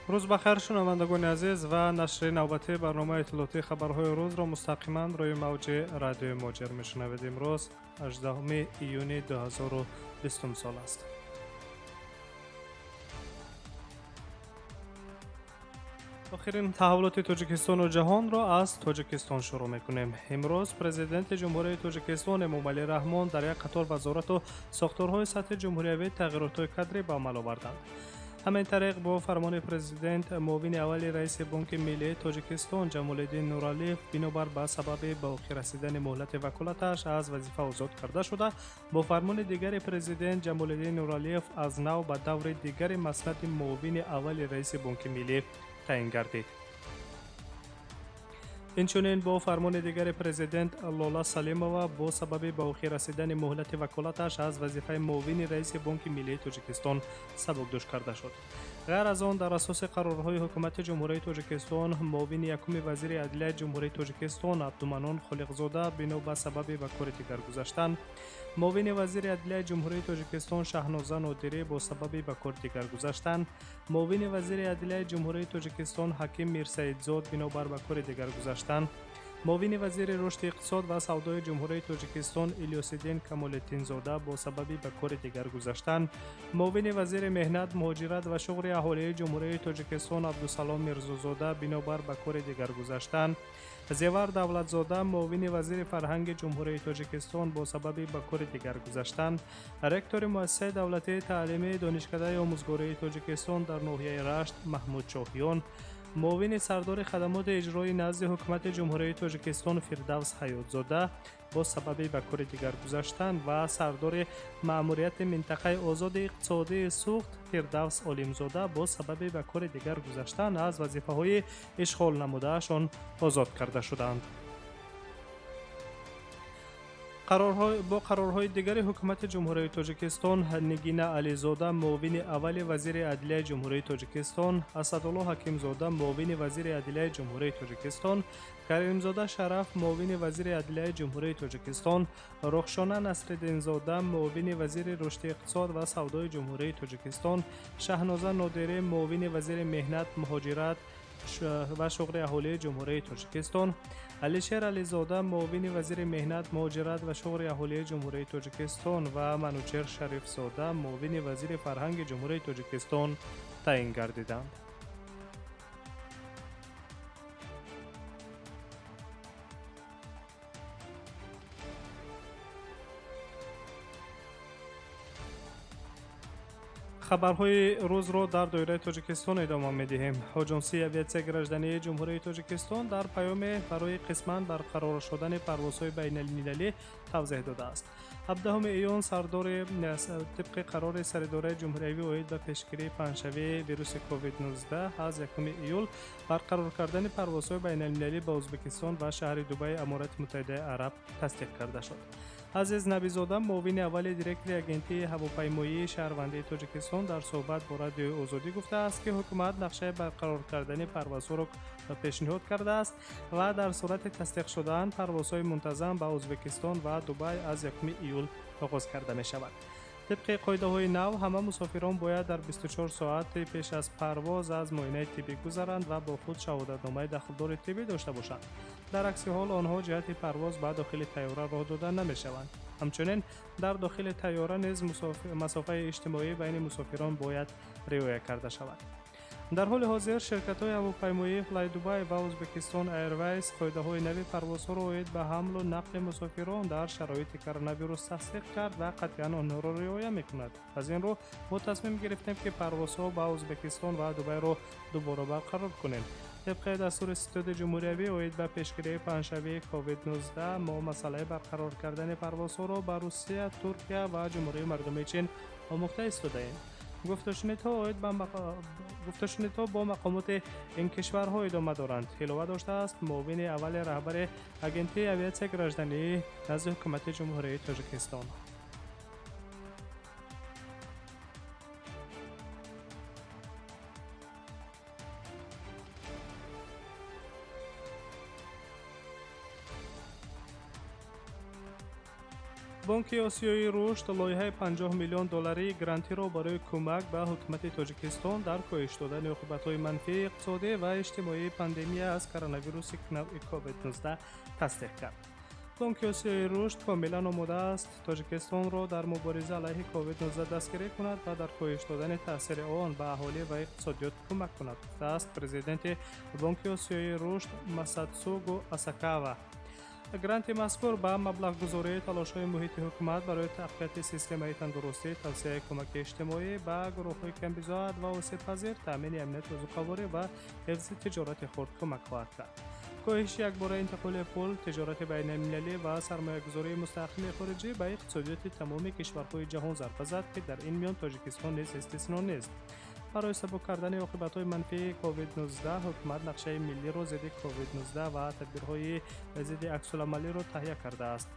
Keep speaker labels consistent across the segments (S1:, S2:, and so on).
S1: Рӯз бахайр, шунавандагони азиз, ва нашри навбатии барномаи иттилоотии хабарҳои рӯзро мустақиман рӯи мавҷи радиои Моҷир мешунавед. Имрӯз 18 июни 2020 сол аст. Охирин таҳаввулоти Тоҷикистону ҷаҳонро аз Тоҷикистон шурӯъ мекунем. Имрӯз Президенти Ҷумҳурии Тоҷикистон Эмомалӣ Раҳмон дар як қатор вазорату сохторҳои сатҳи ҷумҳуриявӣ тағйиротҳои кадрӣ ба амал оварданд. Ҳамин тариқ, бо фармони президент муовини аввали раиси Бонки миллии Тоҷикистон Ҷамолиддин Нуралиев бинобар ба сабаби ба охир расидани муҳлати ваколаташ аз вазифа озод карда шуда, бо фармони дигари президент Ҷамолиддин Нуралиев аз нав ба даври дигари маснади муовини аввали раиси Бонки миллӣ таъин гардид. Инчунин бо фармони дигари президент Лола Салимова бо сабаби ба охир расидани муҳлати ваколаташ аз вазифаи муовини раиси Бонки миллии Тоҷикистон сабукдӯш карда шуд. Ғайр аз он, дар асоси қарорҳои Ҳукумати Ҷумҳурии Тоҷикистон муовини якуми вазири адлияи Ҷумҳурии Тоҷикистон Абдуманон Холиқзода бино ба сабаби ба кори дигар гузаштан, муовини вазири адлияи Ҷумҳурии Тоҷикистон Шаҳноза Нодирӣ бо сабаби ба кори дигар гузаштан, муовини вазири адлияи Ҷумҳурии Тоҷикистон Ҳаким Мирсаидзод бинобар ба кори дигар гузаштан, муовини вазири рушди иқтисод ва савдои Ҷумҳурии Тоҷикистон Илёсиддин Камолиддинзода бо сабаби ба кори дигар гузаштан, муовини вазири меҳнат, муҳоҷират ва шуғли аҳолии Ҷумҳурии Тоҷикистон Абдусалом Мирзозода бинобар ба кори дигар гузаштан, Зевар Давлатзода муовини вазири фарҳанги Ҷумҳурии Тоҷикистон бо сабаби ба кори дигар гузаштан, ректори муассисаи давлатии таълимии Донишкадаи омӯзгории Тоҷикистон дар ноҳияи Рашт Маҳмуд Шоҳиён, муовини сардори хадамоти иҷроии назди Ҳукумати Ҷумҳурии Тоҷикистон Фирдавс Ҳаётзода бо сабаби ба кори дигар гузаштан ва сардори маъмурияти минтақаи озоди иқтисодии Суғд Фирдавс Олимзода бо сабаби ба кори дигар гузаштан аз вазифаҳои ишғол намудаашон озод карда шуданд. Бо қарорҳои дигари Ҳукумати Ҷумҳурии Тоҷикистон Нигина Ализода муовини аввали вазири адлияи Ҷумҳурии Тоҷикистон, Асадулло Ҳакимзода муовини вазири адлияи Ҷумҳурии Тоҷикистон, Каримзода Шараф муовини вазири адлияи Ҷумҳурии Тоҷикистон, Рухшона Насриддинзода муовини вазири рушди иқтисод ва савдои Ҷумҳурии Тоҷикистон, Шаҳноза Нодирӣ муовини вазири меҳнат, муҳоҷират ва шуғли аҳолии Ҷумҳурии Тоҷикистон, Алишер Ализода муовини вазири меҳнат, муҳоҷират ва шуғли аҳолии Ҷумҳурии Тоҷикистон ва Манучер Шарифзода муовини вазири фарҳанги Ҷумҳурии Тоҷикистон таъин гардиданд. Хабарҳои рӯзро дар доираи Тоҷикистон идома медиҳем. Оҷонсии авиатсияи граждании Ҷумҳурии Тоҷикистон дар паёме барои қисман барқарор шудани парвозҳои байналмилалӣ тавзеҳ додааст. 17 июн сардори тибқи қарори Саридораи ҷумҳуриявӣ оид ба пешгирии паҳншавии вируси COVID-19 аз 1 июл барқарор кардани парвозҳои байналмилалӣ ба Ӯзбекистон ва шаҳри Дубайи Аморати Муттаҳидаи Араб тасдиқ карда шуд. Азиз Набизода муовини аввали директори Агентии ҳавопаймоии шаҳрвандии Тоҷикистон дар суҳбат бо Радиои Озодӣ гуфтааст, ки ҳукумат нақшаи барқарор кардани парвозҳоро пешниҳод кардааст ва дар сурати тасдиқ шудан парвозҳои мунтазам ба Ӯзбекистон ва Дубай аз 1 июл оғоз карда мешавад. Тибқи қоидаҳои нав, ҳама мусофирон бояд дар 24 соати пеш аз парвоз аз муоинаи тиббӣ гузаранд ва бо худ шаҳодатномаи дахлдори тиббӣ дошта бошанд. Дар акси ҳол онҳо ҷиҳати парвоз ба дохили тайёра роҳ дода намешаванд. Ҳамчунин дар дохили тайёра низ масофаи иҷтимоӣ байни мусофирон бояд риоя карда шавад. Дар ҳоли ҳозир ширкатҳои ҳавопаймоии Fly Dubai ва Ӯзбекистон Airways қоидаҳои нави парвозҳоро оид ба ҳамлу нақли мусофирон дар шароити коронавирус тасдиқ кард ва қатъиян онҳоро риоя мекунад. Аз ин рӯ мо тасмим гирифтем, ки парвозҳо ба Ӯзбекистон ва Дубайро дубора барқарор кунем. Тибқи дастури Ситоди ҷумҳуриявӣ оид ба пешгирии паҳншавии COVID-19 мо масъалаи барқарор кардани парвозҳоро ба Русия, Туркия ва Ҷумҳурии Мардумии Чин омӯхта истодаем. Гуфтушунидҳо бо мақомоти ин кишварҳо идома доранд, илова доштааст муовини аввали раҳбари Агентии авиатсияи гражданӣ назди Ҳукумати Ҷумҳурии Тоҷикистон. Бонки Осиёии рушд лоиҳаи 50 миллион долларии грантиро барои кӯмак ба ҳукумати Тоҷикистон дар коҳиш додани оқибатҳои манфии иқтисодӣ ва иҷтимоии пандемия аз коронавируси навъи COVID-19 тасдиқ кард. Бонки Осиёии рушд комилан омода аст Тоҷикистонро дар мубориза алайҳи COVID-19 дастгирӣ кунад ва дар коҳиш додани таъсири он ба аҳолӣ ва иқтисодиёт кӯмак кунад, гуфтааст президенти Бонки Осиёии рушд Масатсугу Асакава. Гранти мазкур ба маблағгузории талошҳои муҳити ҳукумат барои тақвияти системаи тандурустӣ, тавсияи кӯмаки иҷтимоӣ ба гурӯҳҳои камбизоат ва осебпазир, таъмини амнияти озуқаворӣ ва ҳифзи тиҷорати хурд кӯмак хоҳад кард. Коҳиши якбораи интиқоли пул, тиҷорати байналмилалӣ ва сармоягузории мустаҳками хориҷӣ ба иқтисодиёти тамоми кишварҳои ҷаҳон зарба зад, ки дар ин миён Тоҷикистон низ истисно нест. Барои сабук кардани оқибатҳои манфии COVID-19 ҳукумат нақшаи миллиро зидди COVID-19 ва тадбирҳои зидди аксуламалиро таҳия кардааст.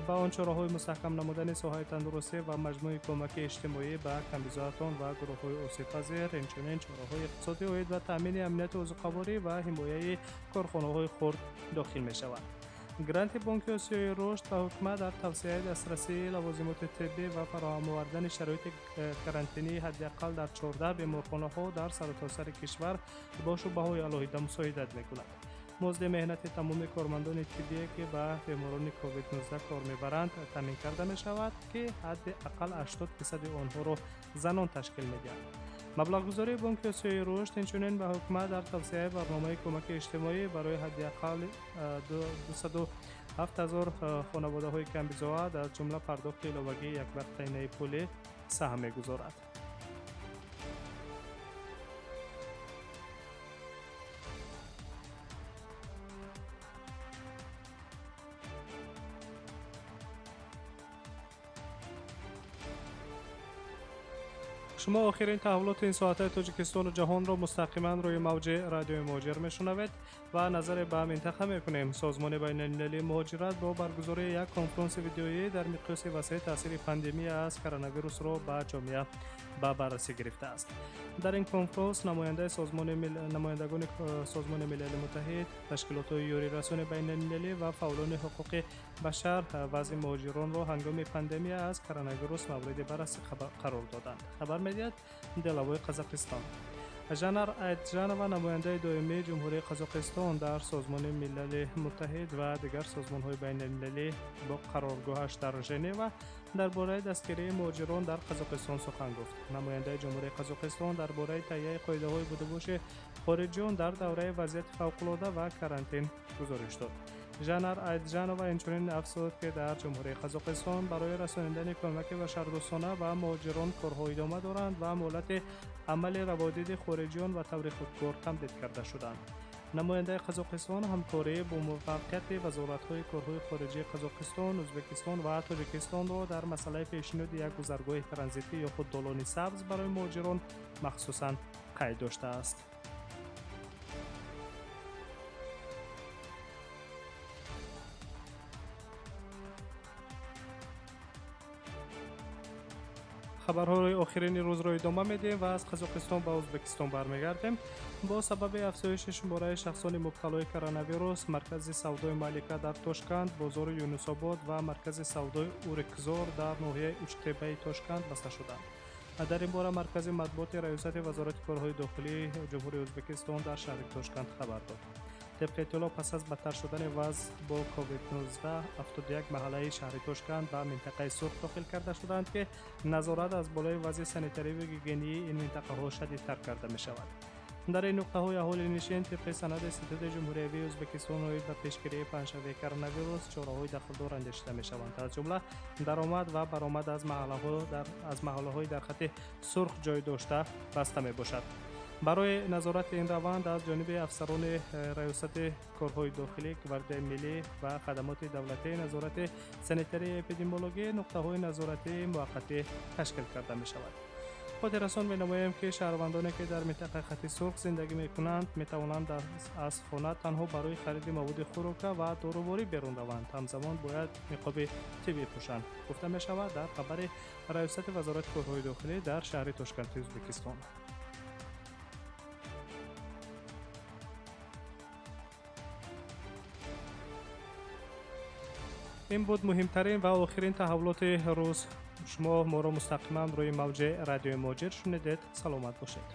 S1: Ба он чораҳои мустаҳкам намудани соҳаи тандурустӣ ва маҷмӯи кӯмаки иҷтимоӣ ба камбизоатон ва гурӯҳҳои осебпазир, инчунин чораҳои иқтисодӣ оид ба таъмини амнияти озуқаворӣ ва ҳимояи корхонаҳои хурд дохил мешаванд. Гранти Бонки Осиёии рушд ба ҳукумат дар тавсияи дастрасии лавозимоти тиббӣ ва фароҳам овардани шароити карантинии ҳадди ақал дар 14 беморхонаҳо дар саротосари кишвар бо шӯъбаҳои алоҳида мусоидат мекунад. Музди меҳнати тамоми кормандони тиббие, ки ба беморони COVID-19 кор мебаранд, таъмин карда мешавад, ки ҳадди ақал 80% онҳоро занон ташкил медиҳанд. Маблағгузории Бонки Осиёии рушд инчунин ба ҳукумат дар тавсияи барномаи кӯмаки иҷтимоӣ барои ҳадди ақал 207 000 хонаводаҳои камбизоат, аз ҷумла пардохти иловагии яквақтаинаи пулӣ саҳм мегузорад. Шумо охирин таҳаввулоти ин соатаи Тоҷикистону ҷаҳонро мустақиман рӯи мавҷи радиои Муҳоҷир мешунавед ва назаре ба минтақа мекунем. Созмони байналмилалии муҳоҷират бо баргузории як конфронси видеоӣ дар миқёси васеъ таъсири пандемия аз коронавирусро ба ҷомеа ба баррасӣ гирифтааст. Дар ин конфронс намояндагони Созмони Милали Муттаҳид, ташкилотҳои ёрирасони байналмилалӣ ва фаъолони ҳуқуқи башар вазъи муҳоҷиронро ҳангоми пандемия аз коронавирус мавриди баррасӣ қарор доданд. Хабар медиҳад Деловой Қазоқистон. Жанар Айтжанова, намояндаи доимии Ҷумҳурии Қазоқистон дар Созмони Милали Муттаҳид ва дигар созмонҳои байналмилалӣ бо қароргоҳаш дар Женева, дар бораи дастгирии муҳоҷирон дар Қазоқистон сухан гуфт. Намояндаи Ҷумҳурии Қазоқистон дар бораи таҳияи қоидаҳои будубоши хориҷиён дар давраи вазъияти фавқулода ва карантин гузориш дод. Жанар Айтжанова инчунин афзуд, ки дар Ҷумҳурии Қазоқистон барои расонидани кӯмаки башардӯстона ба муҳоҷирон корҳо идома доранд ва муҳлати амали раводиди хориҷиён ба таври худкор тамдид карда шуданд. Намояндаи Қазоқистон ҳамкорӣ бо муваффақияти вазоратҳои корҳои хориҷии Қазоқистон, Ӯзбекистон ва Тоҷикистонро дар масъалаи пешниҳоди як гузаргоҳи транзитӣ ё худ долони сабз барои муҳоҷирон махсусан қайд доштааст. Хабарҳои охирини рӯзро идома медиҳем ва аз Қазоқистон ба Ӯзбекистон бармегардем. Бо сабаби афзоиши шумораи шахсони мубталои коронавирус, маркази савдои Малика дар Тошканд, бозори Юнусобод ва маркази савдои Урикзор дар ноҳияи Учтебаи Тошканд баста шуданд. Дар ин бора маркази матбуоти раёсати вазорати корҳои дохилии Ҷумҳурии Ӯзбекистон дар шаҳри Тошканд хабар дод. Тибқи иттилоъ, пас аз бадтар шудани вазъ бо COVID-19, 71 маҳаллаи шаҳри Тошканд ба минтақаи сурх дохил карда шуданд, ки назорат аз болои вазъи санитариву гигиении ин минтақаҳо шадидтар карда мешавад. Дар ин нуқтаҳои аҳолинишин тибқи санади Институти Ҷумҳуриявии Ӯзбекистон оид ба пешгирии паҳншавии коронавирус чораҳои дахлдор андешида мешаванд, аз ҷумла даромад ва баромад аз маҳаллаҳои дар хати сурх ҷой дошта баста мебошад. Барои назорати ин раванд аз ҷониби афсарони раёсати корҳои дохилӣ, гвардияи миллӣ ва хадамоти давлатии назорати санитарии эпидемиологӣ нуқтаҳои назоратии муваққатӣ ташкил карда мешавад. Хотиррасон менамоем, ки шаҳрвандоне, ки дар минтақаи хати сурх зиндагӣ мекунанд, метавонанд аз хона танҳо барои хариди маводи хӯрока ва доруворӣ берун раванд. Ҳамзамон бояд ниқоби тиббӣ пӯшанд, гуфта мешавад дар хабари раёсати вазорати корҳои дохилӣ дар шаҳри Тошканди Ӯзбекистон. Ин буд муҳимтарин ва охирин таҳаввулоти рӯз. Шумо моро мустақиман рӯи мавҷи радиои Муҳоҷир шунидед. Саломат бошед.